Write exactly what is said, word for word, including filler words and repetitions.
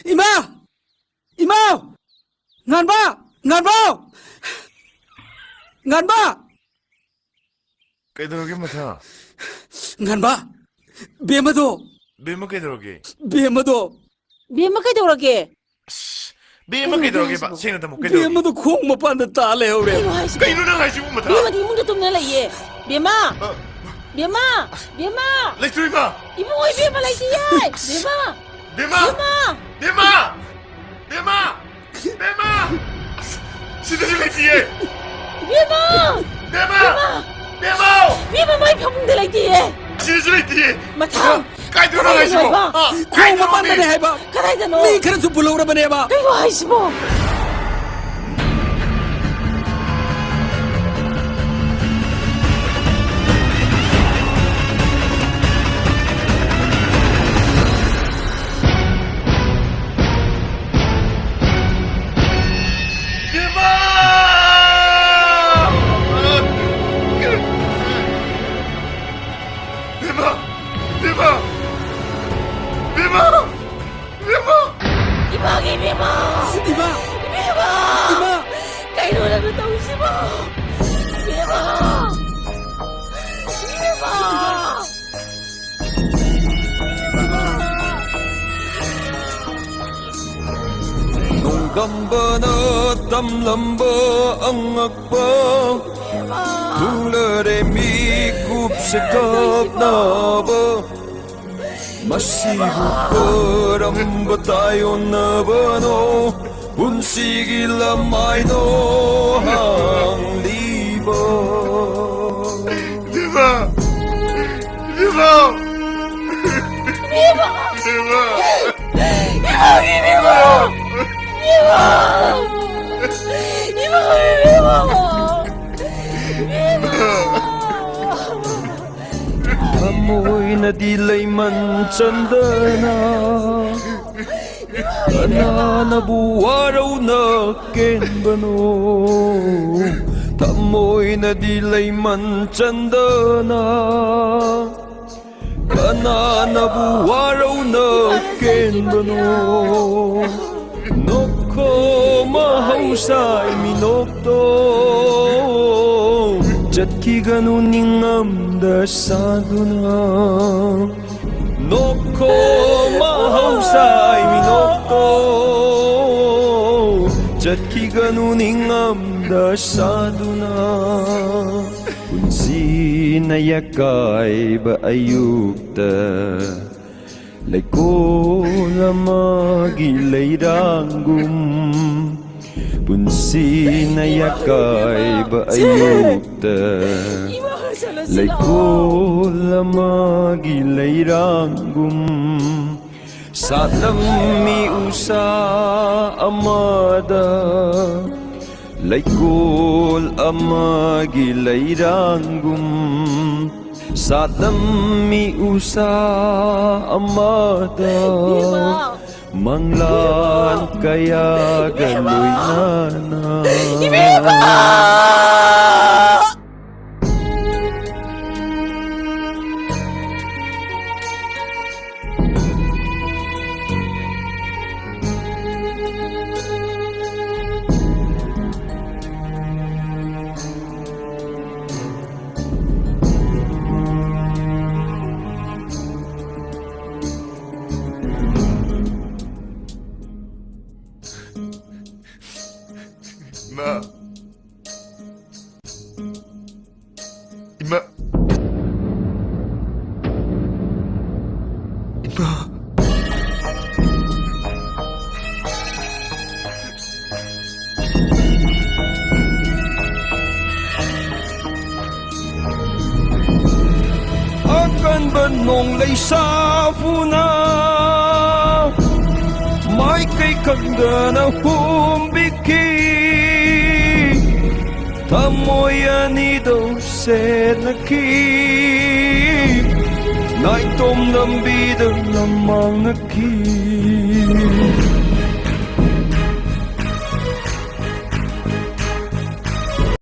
ꯏꯃꯥ! ꯏꯃꯥ! ꯉꯥꯟꯕ! ꯉꯥꯟꯕ! ꯉꯥꯟꯕ! ꯀꯩꯗꯧꯔꯒꯦ, ꯃꯊꯥ? ꯉꯥꯟꯕ! ꯕꯦꯝꯃꯗꯣ! ꯕꯦꯝꯃ ꯀꯩꯗꯧꯔꯒꯦ? ꯕꯦꯝꯃꯗꯣ! ꯕꯦꯝꯃ ꯀꯩꯗꯧꯔꯒꯦ? ꯑꯁ, ꯕꯦꯝꯃ ꯀꯩꯗꯧꯔꯒꯦ ꯀꯩꯗꯧꯔꯒꯦꯕ? ꯍꯥꯏꯁꯤꯕꯣ? ꯁꯦꯡꯅ ꯇꯝꯃꯨ, ꯀꯩꯗꯧꯔꯒꯦ? ꯕꯦꯝꯃꯗꯣ ꯈꯣꯡ ꯃꯄꯥꯟꯗ ꯇꯥ ꯂꯩꯍꯧꯔꯦ꯫ ꯀꯩꯅꯣ ꯍꯥꯏꯁꯤꯕꯣ? ꯀꯩꯅꯣ ꯅꯪ ꯍꯥꯏꯁꯤꯕꯣ, ꯃꯊꯥ? ꯕꯦꯝꯃꯗꯤ ꯏꯃꯨꯡꯗ ꯇꯨꯝꯅ ꯂꯩꯌꯦ꯫ ꯕꯦꯝꯃ! ꯑ, ꯕꯦꯝꯃ! ꯕꯦꯝꯃ! ꯂꯩꯇ꯭ꯔꯤꯕ? ꯏꯕꯨꯡꯉꯣ, ꯏꯕꯦꯝꯃ ꯂꯩꯇꯤꯌꯦ! ꯕꯦꯝꯃ! ꯕꯦꯝꯃ! ꯕꯦꯝꯃ! ꯕꯦꯝꯃ! ꯕꯦꯝꯃ! ꯕꯦꯝꯃ! ꯕꯦꯝꯃ! ꯑꯁ, ꯁꯤꯗꯁꯨ ꯂꯩꯇꯤꯌꯦ! ꯏꯕꯦꯝꯃ! ꯕꯦꯝꯃ! ꯕꯦꯝꯃ! ꯕꯦꯝꯃ! ꯕꯦꯝꯃ ꯃꯥꯏ ꯐꯃꯨꯡꯗ ꯂꯩꯇꯤꯌꯦ! ꯁꯤꯗꯁꯨ ꯂꯩꯇꯤꯌꯦ! ꯃꯊꯥ! ꯀꯥꯏꯗꯅꯣ ꯅꯪ ꯍꯥꯏꯁꯤꯕꯣ? ꯀꯥꯏꯗꯅꯣ ꯍꯥꯏꯕ? ꯍꯥ? ꯈꯣꯡ ꯀꯥꯏꯗꯅꯣ ꯃꯄꯥꯟꯗꯅꯦ ꯃꯤ? ꯍꯥꯏꯕ! ꯀꯗꯥꯏꯗꯅꯣ? ꯃꯤ ꯈꯔꯁꯨ ꯄꯨꯜꯍꯧꯔꯕꯅꯦꯕ! ꯀꯩꯅꯣ ꯍꯥꯏꯁꯤꯕꯣ? ꯕꯦꯝꯃ! ꯕꯦꯝꯃ! ꯕꯦꯝꯃ! ꯕꯦꯝꯃ! ꯕꯦꯝꯃ! ꯏꯃꯥꯒꯤ ꯏꯕꯦꯝꯃ! ꯏꯃꯥ! ꯏꯕꯦꯝꯃ! ꯏꯃꯥ! ꯀꯩꯅꯣ ꯅꯪꯅ ꯇꯧꯔꯤꯁꯤꯕꯣ? ꯏꯕꯦꯝꯃ! ꯏꯕꯦꯝꯃ! ꯅꯣꯡꯗꯝꯕꯅ ꯇꯝꯂꯝꯕ ꯑꯉꯛꯄ ꯊꯨꯡꯂꯔꯦ ꯃꯤꯀꯨꯞꯁꯦ ꯀꯞꯅꯕ꯫ ꯃꯁꯤꯕꯨ ꯀꯔꯝꯕ ꯇꯥꯏꯑꯣꯟꯅꯕꯅꯣ? ꯄꯨꯟꯁꯤꯒꯤ ꯂꯃꯥꯏꯅꯣ ꯍꯥꯡꯂꯤꯕ? ꯏꯕꯦꯝꯃ! ꯏꯕꯦꯝꯃ! ꯏꯕꯦꯝꯃ! ꯏꯕꯦꯝꯃ! ꯏꯕꯦꯝꯃ! ꯏꯕꯦꯝꯃ! ꯏꯕꯦꯝꯃ! ꯏꯕꯦꯝꯃ! ꯊꯃꯣꯏꯅꯗꯤ ꯂꯩꯃꯟ ꯆꯟꯗꯅ ꯀꯅꯥꯅꯕꯨ ꯋꯥꯔꯧꯅ ꯀꯦꯟꯕꯅꯣ? ꯊꯃꯣꯏꯅꯗꯤ ꯂꯩꯃꯟ ꯆꯟꯗꯅ ꯀꯅꯥꯅꯕꯨ ꯋꯥꯔꯧꯅ ꯀꯦꯟꯕꯅꯣ? ꯅꯣꯛꯈꯣ ꯃꯍꯧꯁꯥ ꯃꯤꯅꯣꯛꯇꯣ, ꯆꯠꯈꯤꯒꯅꯨ ꯅꯤꯡꯉꯝꯗ ꯁꯥꯗꯨꯅ꯫ ꯅꯣꯛꯈꯣ ꯃꯍꯧꯁꯥ ꯃꯤꯅꯣꯛꯇꯣ, ꯆꯠꯈꯤꯒꯅꯨ ꯅꯤꯡꯉꯝꯗ ꯁꯥꯗꯨꯅ꯫ ꯄꯨꯟꯁꯤꯅ ꯌꯥꯀꯥꯏꯕ ꯑꯌꯨꯛꯇ, ꯂꯩꯀꯣꯜ ꯑꯃꯒꯤ ꯂꯩꯔꯥꯡꯒꯨꯝ꯫ ꯄꯨꯟꯁꯤꯅ ꯌꯥꯀꯥꯏꯕ ꯑꯌꯨꯛꯇ, ꯂꯩꯀꯣꯜ ꯑꯃꯒꯤ ꯂꯩꯔꯥꯡꯒꯨꯝ꯫ ꯁꯥꯠꯂꯝꯃꯤ ꯎꯁꯥ ꯑꯃꯗ, ꯂꯩꯀꯣꯜ ꯑꯃꯒꯤ ꯂꯩꯔꯥꯡꯒꯨꯝ꯫ ꯁꯥꯠꯂꯝꯃꯤ ꯎꯁꯥ ꯑꯃꯗ, ꯃꯪꯂꯥꯟ ꯀꯌꯥꯒ ꯂꯣꯏꯅꯅ꯫ ꯏꯃꯥ꯫ ꯏꯃꯥ꯫ ꯏꯃꯥ꯫ ꯑꯀꯟꯕ ꯅꯣꯡꯂꯩ ꯁꯥꯐꯨꯅ ꯃꯥꯏꯀꯩ ꯈꯪꯗꯅ ꯍꯨꯝꯕꯤꯈꯤ꯫ ꯊꯃꯣꯏ ꯑꯅꯤꯗꯣ ꯁꯦꯠꯅꯈꯤ, ꯅꯥꯏꯇꯣꯝ ꯂꯝꯕꯤꯗ ꯂꯝꯃꯥꯡꯅꯈꯤ꯫